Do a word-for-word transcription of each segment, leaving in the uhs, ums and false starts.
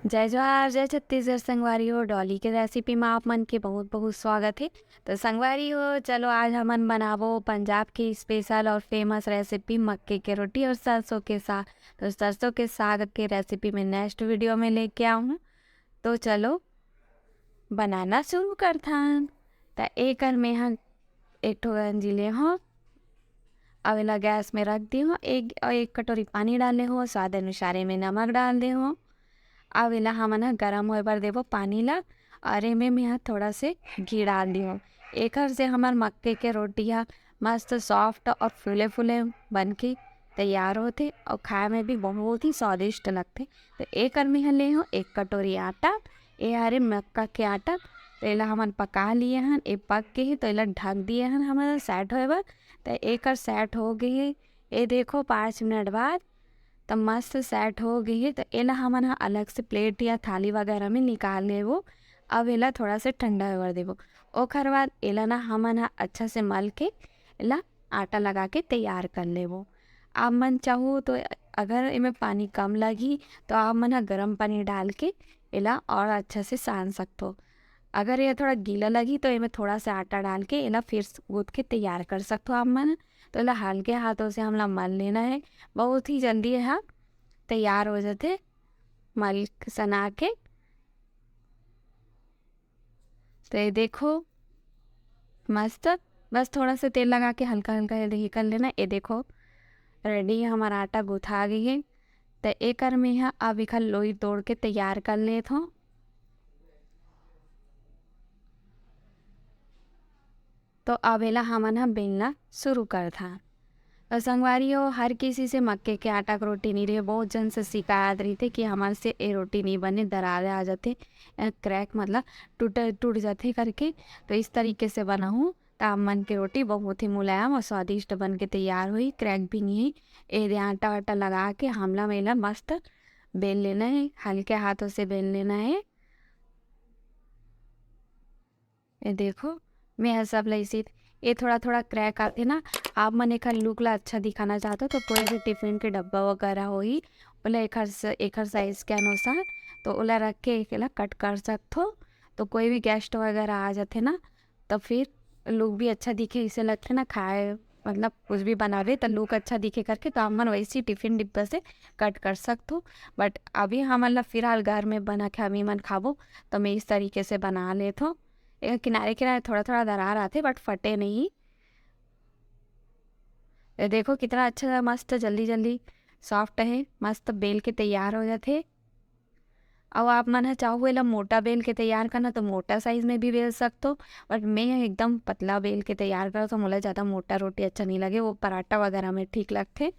जय जोहार, जय छत्तीसगढ़ संगवारी हो। डॉली के रेसिपी में आप मन के बहुत बहुत स्वागत है। तो संगवारी हो, चलो आज हमन बनाबो पंजाब के स्पेशल और फेमस रेसिपी मक्के के रोटी और सरसों के साग। तो सरसों के साग के रेसिपी में नेक्स्ट वीडियो में लेके आऊँ। तो चलो बनाना शुरू करथन। त एकर में हम एक ठो गंजी ले हो, अब एला गैस में रख दे हो। एक, एक कटोरी पानी डाले हो, स्वाद अनुसार में नमक डाल दे हो। अब एला हमन ह गरम होए बर देबो पानी ला, और एमे में ह थोड़ा से घी डाल दे हो। एकर से हमर मक्के के रोटी ह मस्त सॉफ्ट और फूले फूले बन के तैयार होथे और खाए में भी बहुत ही स्वादिष्ट लगथे। तो एकर में ह ले हो एक कटोरी आटा, ए हरे मक्का के आटा। तो एला हमन पका लिए हन, ए पक गे हे, तो एला ढक दिए हन हमन सेट होए बर। तो एकर सेट हो गे हे, ए देखो पाँच मिनट बाद तो मस्त सेट हो गे हे। तो एला हमन ह अलग से प्लेट या थाली वगैरह में निकाल लेबो। अब एला थोड़ा से ठंडा होए बर देबो। ओकर बाद एला ना हमन ह अच्छा से मल के एला आटा लगा के तैयार कर लेबो। आप मन चाहो तो अगर एमे पानी कम लगही तो आप मन ह गरम पानी डाल के एला और अच्छा से सान सकथो। अगर ये थोड़ा गीला लगही तो एमे थोड़ा सा आटा डाल के एला फिर गूंथ के तैयार कर सकथो आप मन। तो एला हल्के हाथों से हमला मल लेना है, बहुत ही जल्दी ये ह तैयार हो जाथे मल सना के। तो ये देखो मस्त, बस थोड़ा सा तेल लगा के हल्का हल्का ये देखिए कर लेना। ये देखो रेडी है हमारा आटा गुथा गई है। तो एकर में ह अब एखर लोई तोड़ के तैयार कर लेत हो। तो अब एला हमन ह बेलना शुरू करथन। तो संगवारी हो, हर किसी से मक्के के आटा के रोटी नहीं रहे, बहुत जन से शिकायत रहिथे कि हमर से ए रोटी नहीं बने, दरार आ जाथे, अ, क्रैक मतलब टूट, टूट जाथे करके। तो इस तरीके से बनाहूँ त आप मन के रोटी बहुत ही मुलायम और स्वादिष्ट बन के तैयार होही, क्रैक भी नहीं। ए दे आटा वाटा लगा के हमला मेला मस्त बेल लेना है, हल्के हाथों से बेल लेना है। ये देखो, मैं ह सब ला इसी, ये थोड़ा थोड़ा क्रैक आथे ना, आप मन एखर लुक ला अच्छा दिखाना चाहते हो तो कोई भी टिफिन के डब्बा वगैरह होही, ओला एखर स-, एखर साइज के अनुसार तो ओला रख के एला कट कर सकथो। तो कोई भी गेस्ट वगैरह आ जाथे ना, तो फिर लुक भी अच्छा दिखे, इसे लगथे ना खाए, मतलब कुछ भी बनावे तो लुक अच्छा दिखे करके, तो आप मन वैसे ही टिफिन डिब्बा से कट कर सकथो। बट अभी हमन ला फिलहाल घर में बना के हम ही मन खाबो, तो मैं इस तरीके से बना लेथो। ये किनारे किनारे थोड़ा थोड़ा दरार आथे, बट फटे नहीं। ये देखो कितना अच्छा मस्त जल्दी जल्दी सॉफ्ट है, मस्त बेल के तैयार हो जाथे। अउ आप मन ह चाहू एला मोटा बेल के तैयार करना तो मोटा साइज में भी बेल सकथो, बट मैं ह एकदम पतला बेल के तैयार करत हव, मोला ज़्यादा मोटा रोटी अच्छा नहीं लगे, वो पराठा वगैरह में ठीक लगथे।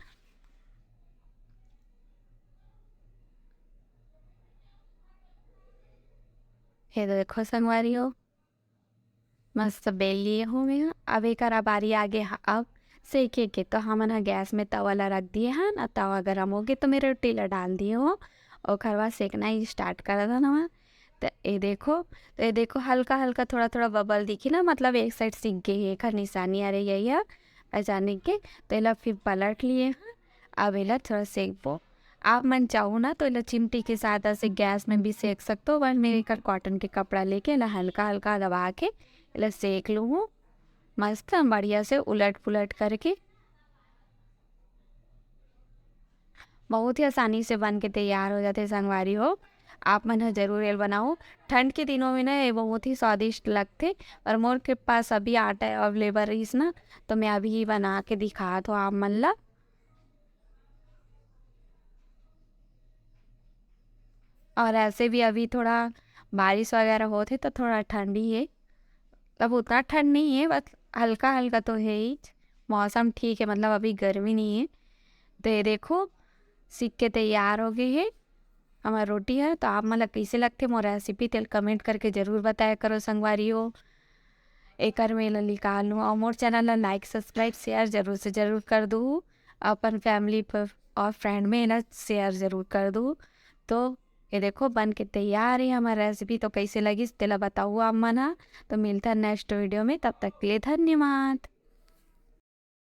हे देखो संगवारी हो, मस्त बेल लिए हूँ मैं। अब एकर बारी आगे ह-, अब सेके के तो हमन ह गैस में तवा ला रख दिए हन, अउ तवा गरम होगे तो मैं रोटी ला डाल दिए हूँ, ओकर बाद सेकना ही स्टार्ट कर देना हन। तो ये देखो, तो ये देखो हल्का हल्का थोड़ा थोड़ा बबल दिखी ना, मतलब एक साइड सिक गे हे, एकर निशानी आ रही है यह पहचाने के। तो एला फिर पलट लिए हन, अब एला थोड़ा सेकबो। आप मन चाहो ना तो एला चिमटी के साथ ऐसे गैस में भी सेक सकते हो, बट मैं एकर कॉटन के कपड़ा लेके एला हल्का हल्का दबा के एला सेक लूँ मस्त बढ़िया से उलट पुलट करके। बहुत ही आसानी से बन के तैयार हो जाथे संगवारी हो, आप मन ह जरूर एल बनाओ। ठंड के दिनों में ना ये बहुत ही स्वादिष्ट लगथे, और मोर के पास अभी आटा अवेलेबल रहिस ना, तो मैं अभी बना के दिखात हूँ आप मन ला। और ऐसे भी अभी थोड़ा बारिश वगैरह होत हे तो थोड़ा ठंडी है, मतलब उतना ठंड नहीं है, बस हल्का हल्का तो है ही। मौसम ठीक है, मतलब अभी गर्मी नहीं है। तो ये देखो सिक के तैयार हो गई है हमार रोटी है। तो आप मन ला कइसे लगथे मोर रेसिपी तेल कमेंट करके जरूर बताया करो संगवारी हो। एकर में ला निकाल लूँ और मोर चैनल ला लाइक सब्सक्राइब शेयर जरूर से जरूर कर दू, अपन फैमिली पर और फ्रेंड में एला शेयर जरूर कर दू। तो ये देखो बन के तैयार है हमार रेसिपी। तो कैसे लगिस तेला बताऊ आप मन हा। तो मिलता है नेक्स्ट वीडियो में, तब तक के लिए धन्यवाद।